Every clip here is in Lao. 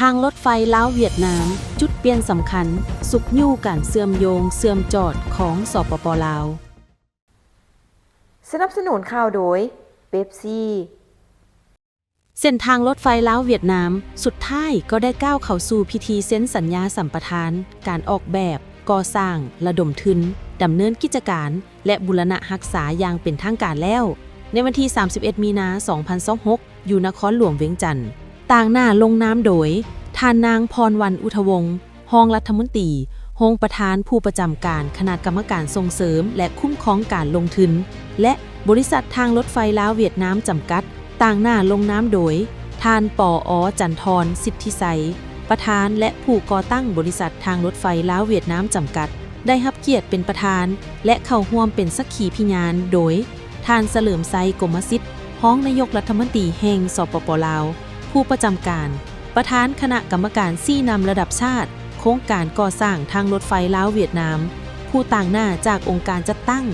ທາງລົດໄຟລາວ-ຫວຽດນາມ ຈຸດປ່ຽນສຳຄັນ ຊຸກຍູ້ການເຊື່ອມໂຍງເຊື່ອມຈອດຂອງ ສປປ ລາວ. ສະໜັບສະໜູນຂ່າວໂດຍ ເປັບຊີ. ເສັ້ນທາງລົດໄຟລາວ-ຫວຽດນາມ ສຸດທ້າຍກໍໄດ້ກ້າວເຂົ້າສູ່ພິທີເຊັນສັນຍາສຳປະທານ, ການອອກແບບ, ກໍ່ສ້າງ, ລະດົມທຶນ, ດຳເນີນກິດຈະການ ແລະ ບູລະນະຮັກສາຢ່າງເປັນທາງການແລ້ວ ໃນວັນທີສາມສິບເອັດ ມີນາ ສອງພັນຊາວຫົກ ຢູ່ນະຄອນຫຼວງວຽງຈັນ. ຕາງໜ້າລົງນາມໂດຍ ທ່ານນາງ ພອນວັນ ອຸທະວົງ ຮອງລັດຖະມົນຕີ, ຮອງປະທານຜູ້ປະຈຳການຄະນະກຳມະການສົ່ງເສີມ ແລະ ຄຸ້ມຄອງການລົງທຶນ ແລະ ບໍລິສັດທາງລົດໄຟລາວ-ຫວຽດນາມ ຈຳກັດ. ຕາງໜ້າລົງນາມໂດຍ ທ່ານ ປອ ຈັນທອນ ສິດທິໄຊ ປະທານ ແລະ ຜູ້ກໍ່ຕັ້ງບໍລິສັດທາງລົດໄຟລາວ-ຫວຽດນາມ ຈຳກັດ. ໄດ້ຮັບກຽດເປັນປະທານ ແລະ ເຂົ້າຮ່ວມເປັນສັກຂີພິຍານໂດຍ ທ່ານ ສະເຫຼີມໄຊ ກົມມະສິດ ຮອງນາຍົກລັດຖະມົນຕີແຫ່ງ ສປປ ລາວ, ຜູ້ປະຈຳການ ປະທານຄະນະກຳມະການຊີ້ນຳລະດັບຊາດ ໂຄງການກໍ່ສ້າງທາງລົດໄຟລາວ-ຫວຽດນາມ, ຜູ້ຕາງໜ້າຈາກອົງການຈັດຕັ້ງ,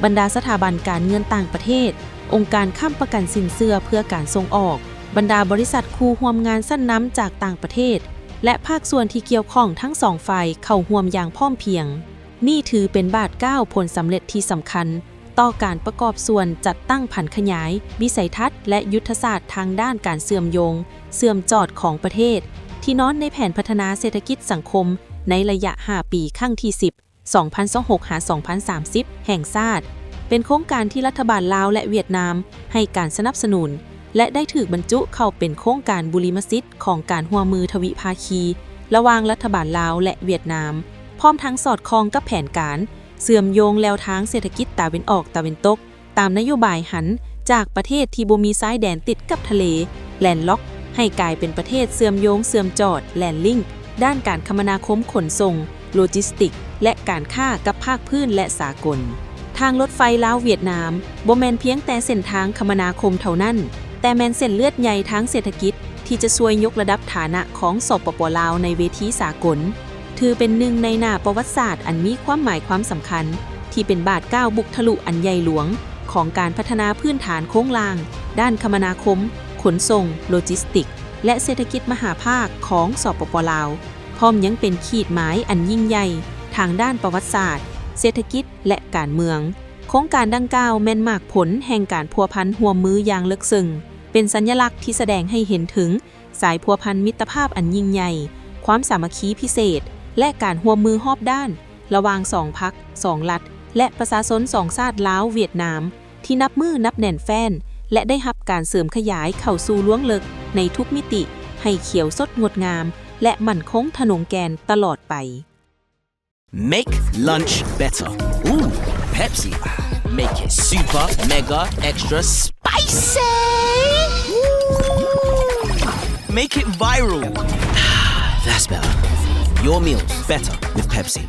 ບັນດາສະຖາບັນການເງິນຕ່າງປະເທດ, ອົງການຄ້ຳປະກັນສິນເຊື່ອເພື່ອການສົ່ງອອກ, ບັນດາບໍລິສັດຄູ່ຮ່ວມງານຊັ້ນນຳຈາກຕ່າງປະເທດ ແລະ ພາກສ່ວນທີ່ກ່ຽວຂ້ອງທັງສອງຝ່າຍເຂົ້າຮ່ວມຢ່າງພ້ອມພຽງ. ນີ້ຖືເປັນບາດກ້າວຜົນສຳເລັດທີ່ສຳຄັນ ຕໍ່ການປະກອບສ່ວນຈັດຕັ້ງຜັນຂະຫຍາຍວິໄສທັດ ແລະ ຍຸດທະສາດທາງດ້ານການເຊື່ອມໂຍງ, ເຊື່ອມຈອດຂອງປະເທດ ທີ່ນອນໃນແຜນພັດທະນາເສດຖະກິດສັງຄົມໃນໄລຍະຫ້າປີ ຄັ້ງທີສິບ ສອງພັນຊາວຫົກ ຫາ ສອງພັນສາມສິບ ແຫ່ງຊາດ, ເປັນໂຄງການທີ່ລັດຖະບານລາວ ແລະ ຫວຽດນາມໃຫ້ການສະໜັບສະໜູນ ແລະ ໄດ້ຖືກບັນຈຸເຂົ້າເປັນໂຄງການບຸລິມະສິດຂອງການຮ່ວມມືທະວິພາຄີ ລະຫວ່າງລັດຖະບານລາວ ແລະ ຫວຽດນາມ, ພ້ອມທັງສອດຄ່ອງກັບແຜນການ ເຊື່ອມໂຍງແລວທາງເສດຖະກິດຕາເວັນອອກຕາເວັນຕົກ ຕາມນະໂຍບາຍຫັນຈາກປະເທດທີ່ບໍ່ມີຊາຍແດນຕິດກັບທະເລ ແລນລັອກ ໃຫ້ກາຍເປັນປະເທດເຊື່ອມໂຍງເຊື່ອມຈອດ ແລນລິ້ງ ດ້ານການຄະມະນາຄົມຂົນສົ່ງ, ໂລຈິສຕິກ ແລະ ການຄ້າກັບພາກພື້ນ ແລະ ສາກົນ. ທາງລົດໄຟລາວ-ຫວຽດນາມ ບໍ່ແມ່ນພຽງແຕ່ເສັ້ນທາງຄະມະນາຄົມເທົ່ານັ້ນ, ແຕ່ແມ່ນເສັ້ນເລືອດໃຫຍ່ທາງເສດຖະກິດ ທີ່ຈະຊ່ວຍຍົກລະດັບຖານະຂອງ ສປປ ລາວ ໃນເວທີສາກົນ, ຖືເປັນໜຶ່ງໃນໜ້າປະຫວັດສາດອັນມີຄວາມໝາຍຄວາມສຳຄັນ ທີ່ເປັນບາດກ້າວບຸກທະລຸອັນໃຫຍ່ຫຼວງຂອງການພັດທະນາພື້ນຖານໂຄງລ່າງດ້ານຄະມະນາຄົມ, ຂົນສົ່ງ, ໂລຈິສຕິກ ແລະ ເສດຖະກິດມະຫາພາກຂອງ ສປປ ລາວ, ພ້ອມຍັງເປັນຂີດໝາຍອັນຍິ່ງໃຫຍ່ທາງດ້ານປະຫວັດສາດ, ເສດຖະກິດ ແລະ ການເມືອງ. ໂຄງການດັ່ງກ່າວແມ່ນໝາກຜົນແຫ່ງການພົວພັນຮ່ວມມືຢ່າງເລິກເຊິ່ງ, ເປັນສັນຍະລັກທີ່ສະແດງໃຫ້ເຫັນເຖິງ ສາຍພົວພັນມິດຕະພາບອັນຍິ່ງໃຫຍ່, ຄວາມສາມັກຄີພິເສດ ແລະ ການຮ່ວມມືຮອບດ້ານ ລະຫວ່າງສອງພັກ, ສອງລັດ ແລະ ປະຊາຊົນສອງຊາດລາວ-ຫວຽດນາມ ທີ່ນັບມື້ນັບແໜ້ນແຟ້ນ ແລະ ໄດ້ຮັບການເສີມຂະຫຍາຍເຂົ້າສູ່ລວງເລິກໃນທຸກມິຕິ ໃຫ້ຂຽວສົດງົດງາມ ແລະ ໝັ້ນຄົງທະນົງແກ່ນຕະຫຼອດໄປ. Make lunch better. Ooh, Pepsi. Make it super, mega, extra spicy. Ooh. Make it viral. That's better. Your meals better with Pepsi.